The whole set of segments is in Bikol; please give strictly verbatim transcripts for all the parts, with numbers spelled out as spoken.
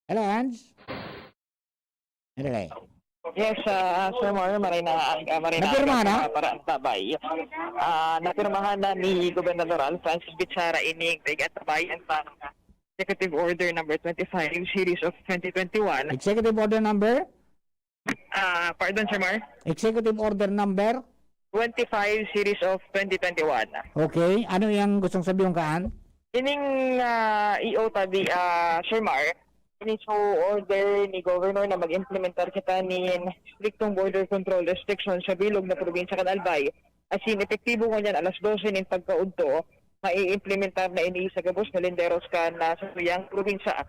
Hello, Ange? Hello, eh. Yes, ah, Sir Mario, maray na, ah, maray na Napirma na? para ang tabay. Ah, napirmahan na ni Gobernador Al Francis Bichara ining pag-atabayan sa Executive Order number twenty-five, series of twenty twenty-one. Executive Order number? Ah, pardon, Sir Mar? Executive Order number? twenty-five, series of twenty twenty-one. Okay. Ano yang gustong sabihin kaan? Ining ah, E O tabi, ah, Sir Mar, ini so order ni Governor na mag-implementar kita nin striktong border control restriction sa bilog na probinsya kan Albay. As in, epektibo ngunyan alas dose nin pagkaudto, maiimplementar na ini sa gabos na linderos kan ah, sa tuyang probinsya.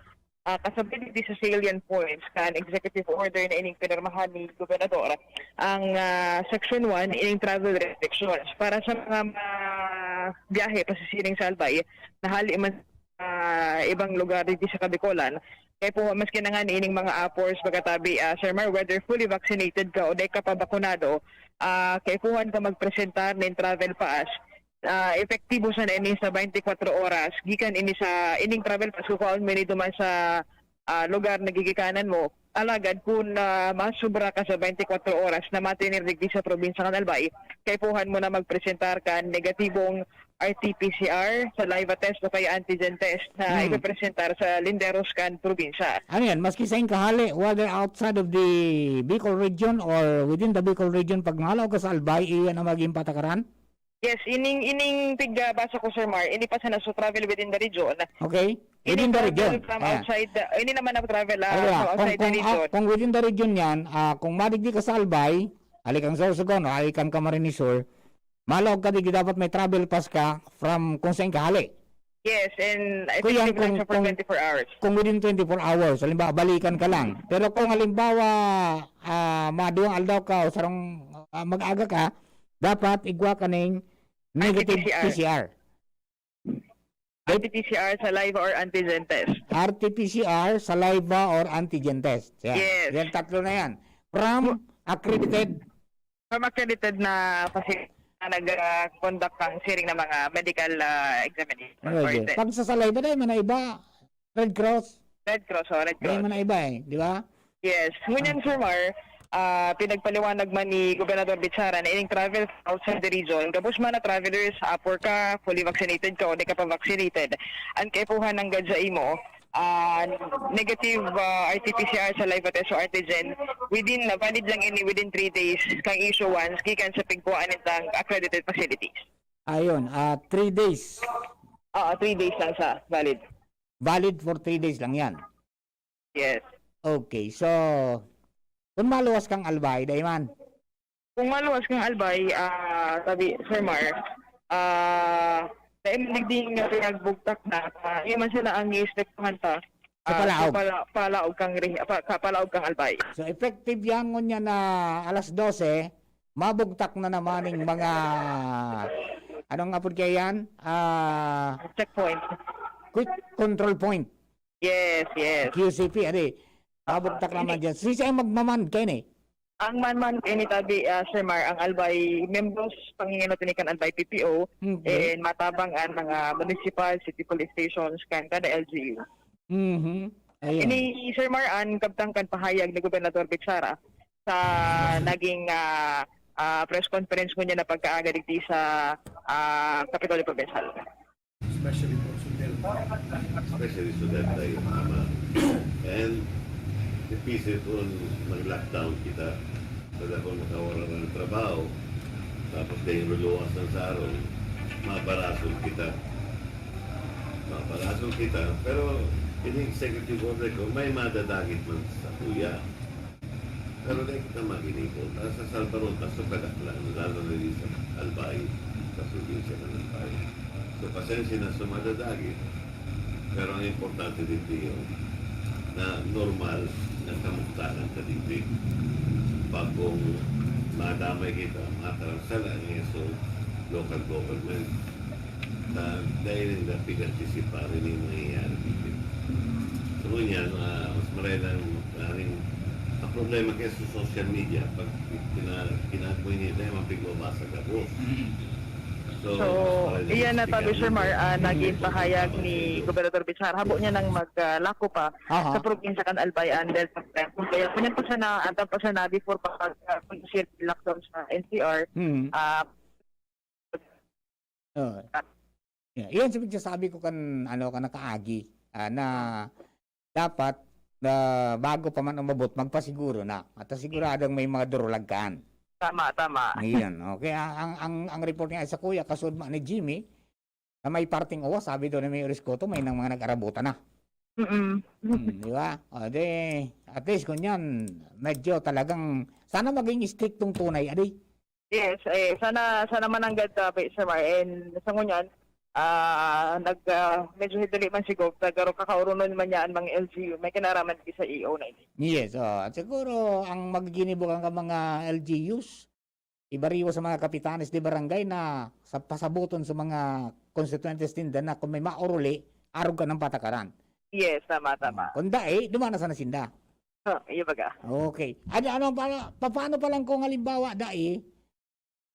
Ah, kasabay digdi sa salient points kan executive order na ining pinirmahan ni Gobernador, ang ah, Section one, ining travel restrictions para sa mga, mga biyahe pasisiring sa Albay na hali man sa ibang lugar digdi sa Kabikolan. Kaya po, maski na nga ining mga apors, pagkatabi, ah, Sir Mar, whether fully vaccinated ka o di ka pa bakunado, ah, kaipuhan ka magpresentar nin travel pass. Ah, epektibo sana ini sa twenty-four oras. Gikan ini sa ining travel pass, kukuhaon mo ini duman sa ah, lugar na gigikanan mo. Alagad kun ah, masubra ka sa twenty-four oras na matinir digdi sa probinsya kan Albay, kaipuhan mo na magpresentar kan negatibong R T P C R, saliva test o kaya antigen test na Hmm. ipipresentar sa linderos kan probinsya. Ano yan? Maski sa kahale, whether outside of the Bicol region or within the Bicol region, pag nalaw ka sa Albay, iyan ang maging patakaran? Yes, ining ining tigbasa ko, Sir Mar, ini pa sana so travel within the region. Okay? Ini Within the travel region. From Ayan. outside, the, ini naman ang travel ah, Ano yan? from Kung, outside the kung, region. ah, kung within the region yan, ah, kung madigdi ka sa Albay, ali kang Sorsogon o ali kang Camarines Sur, malog ka digdi dapat may travel pass ka from kung saan ka hali. Yes, and Kuya, effective lang kung- siya for kung- twenty-four hours. Kung within twenty-four hours, halimbawa, balikan ka lang. Pero kung halimbawa, ah, maduwang aldaw ka o sarong ah, mag-aga ka, dapat igwa ka ning negative R T P C R. P C R. R T P C R, saliva or antigen test. R T P C R, saliva or antigen test. Yan. Yes. Yan tatlo na yan. From accredited. From accredited na facility na nag-conduct ng siring na mga medical ah, examination. or Pwede. test. Pag sa saliva na, may na iba, Red Cross. Red Cross, oh, Red May Cross. mga iba eh, di ba? Yes. Ngunyan, Sir Mar, ah, pinagpaliwanag man ni Gobernador Bichara na ining travel outside the region, gabos man na travelers, apor ka, fully vaccinated ka, o di ka pa vaccinated, ang kaipuhan ng gadya imo, ah, negative ah, R T P C R, saliva test o antigen, within, valid lang ini within three days kang issuance gikan sa pigkuhaan nitang accredited facilities. Ayun, ah three days. Oo, three days lang siya valid. Valid for three days lang yan. Yes. Okay, so, kung maluwas kang Albay, dai man. Kung maluwas kang Albay, ah, sabi, Sir Mar, ah, dahil digdi nga pinagbugtak na, ah, yun man sila ang i-inspektahan pa. Sa Ah, Palaog. Sa pala, palaog kang, Ri- pa, sa palaog kang Albay. So, effective yan ngunyan na alas dose, mabugtak na naman yung mga, anong apod kaya yan? Ah, Checkpoint. quick control point, Yes, yes. Q C P, adi. Mabugtak naman dyan. Sisi ang magmaman kayo ni? Ang manman ini tabi, ah, Sir Mar, ang Albay membros, panginginot ini kan Albay P P O, Okay. and matabang ang mga municipal, city police stations, kan kada L G U. Mhm. Ayun. Ini, Sir Mar, ang kabtang kan pahayag ni Gobernador Bichara sa naging ah, ah, press conference ngunyan na pagkaaga digdi sa ah, Kapitolyo Provincial. Especially for Sudel. Especially Sudel tayo, mama. And the piece it on mag-lockdown kita. Kada kung nakawalan ng trabaho, tapos dahil luluwas ng sarong, mabarasol kita. Mabarasol kita, pero ini executive order ko, may madadagit man sa kuya. Pero dahil kita mag-inipon, nasa Salbaron, ta so kadaklan, lalo na rin sa Albay, sa probinsya ng Albay. So, pasensya na sa madadagit, pero ang importante dito yung na normal na kamuktahan ka dito. Pag kung madamay kita, matarang sa lang, eh, so local government, na dahil yung pig-anticipar, yun yung nangyayari dito. So, ngunyan, ah, mas maray lang, ah, rin, ang problema kaya sa social media, pag pina, pinagmoy nila, yung mga pigbabasa gabos. So, iyan na tabi, Sir Mar, ah, naging pahayag ni Gobernador Bichar. Habo niya nang mag, ah, lako pa Aha. sa probinsya kan Albay an Delta variant. Kaya, ngunyan pa siya na, antam pa siya na before pa pag, ah, kung siya lockdown sa N C R, Hmm. ah, Oo. Yeah. Iyan sa pagsasabi ko kan, ano, kan nakaagi, ah, na dapat, na bago pa man umabot, magpasiguro na. At siguradong may mga durulagkan. Tama, tama. Iyan, okay. Ang, ang, ang, ang report nga sa kuya, kasudma ni Jimmy, na may parting uwas, sabi daw ni Mayor Escoto, may nang mga nag-arabutan na. Mm-mm. Hmm, di ba? O, di, at least, kunyan, medyo talagang, sana maging striktong tunay, adi. Yes, eh, sana, sana mananggad ka, Pe-, Sir Mar. And sa ngunyan, ah, nag, ah, medyo hidali man si Gov, pero kakaurunon man niya ang mga L G U, may kinaraman di sa E O na ini. Yes, oh. At siguro, ang magiginibo kan mga L G Us, ibariwo sa mga kapitanes de barangay na sa pasaboton sa mga konstituyentes ninda na kung may maoruli, arog ka ng patakaran. Yes, tama, tama. Kung dai, duman na sana sinda. Oh, iyo baga. Okay. Ano, ano, paano, paano pa lang kung halimbawa, dai,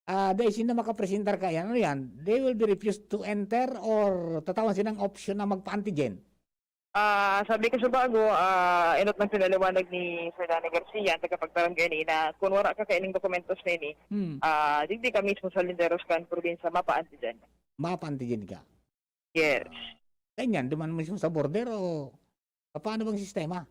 ah, dai sinda makapresentar kaya, ano yan? They will be refused to enter or tatawan silang option na magpa-antigen? Ah, sabi ko sa bago, ah, enot nang pinaliwanag ni Sir Danny Garcia, ang tagapagbarangay ni, na kung wala ka kaining dokumentos na ini, Hmm. ah, digdi ka mismo sa linderos kan probinsya, mapa-antigen. Mapa-antigen ka? Yes. Ganyan, duman mismo sa border o paano bang sistema?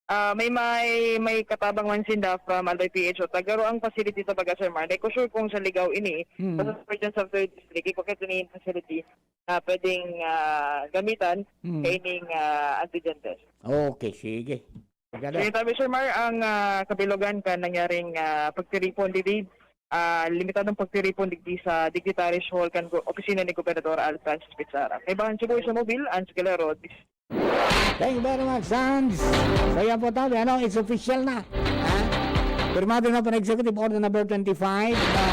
Ah, may, may, may katabang man sinda from Albay P H O. Tagaro ang facility sa baga, Sir Mar. Di ko sure kung sa Ligao ini, Hmm. basta sa Region sa Third District, iko kaya ini facility na pwedeng, ah, gamitan Hmm. kaining, ah, antigen test. Okay, sige. Sige, Sir Mar, ang, ah, kabilogan kan nangyaring, ah, pagtiripon digdi, ah, limitadong pagtiripon digdi sa Dignitaries Hall kan go-, opisina ni Gobernador Al Francis Pizarra. Kaibahan si Boy sa Mobil, Hans Galero, Thank you very much, Sans. So, yan po tabi, ano, it's official na. Ha? Pirmado na po ang Executive Order number twenty-five na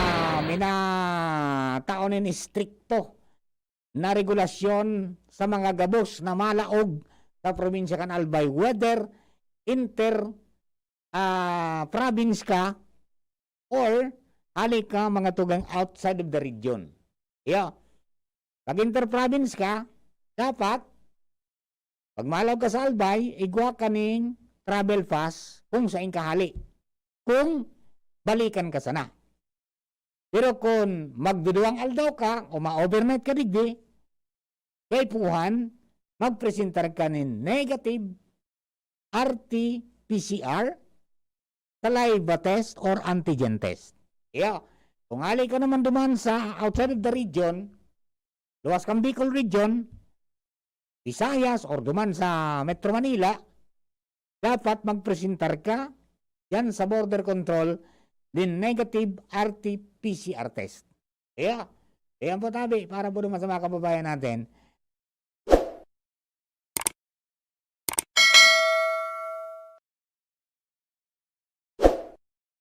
minatao nin istrikto na regulasyon sa mga gabos na malaog sa probinsya kan Albay, whether inter, ah, province ka or hali ka mga tugang outside of the region. Iyo. Pag inter-province ka, dapat, pag malaog ka sa Albay, igwa ka ning travel pass kung sain ka hali. Kung balikan ka sana. Pero kung magduduwang aldaw ka o ma-overnight ka digdi, kaipuhan, magpresentar ka nin negative R T P C R, saliva test or antigen test. Iyo. Kung hali ka naman duman sa outside of the region, luwas kang Bicol region, Visayas or duman sa Metro Manila, dapat magpresentar ka diyan sa border control nin negative R T P C R test. Kaya, kaya po tabi, para po naman sa mga kababayan natin,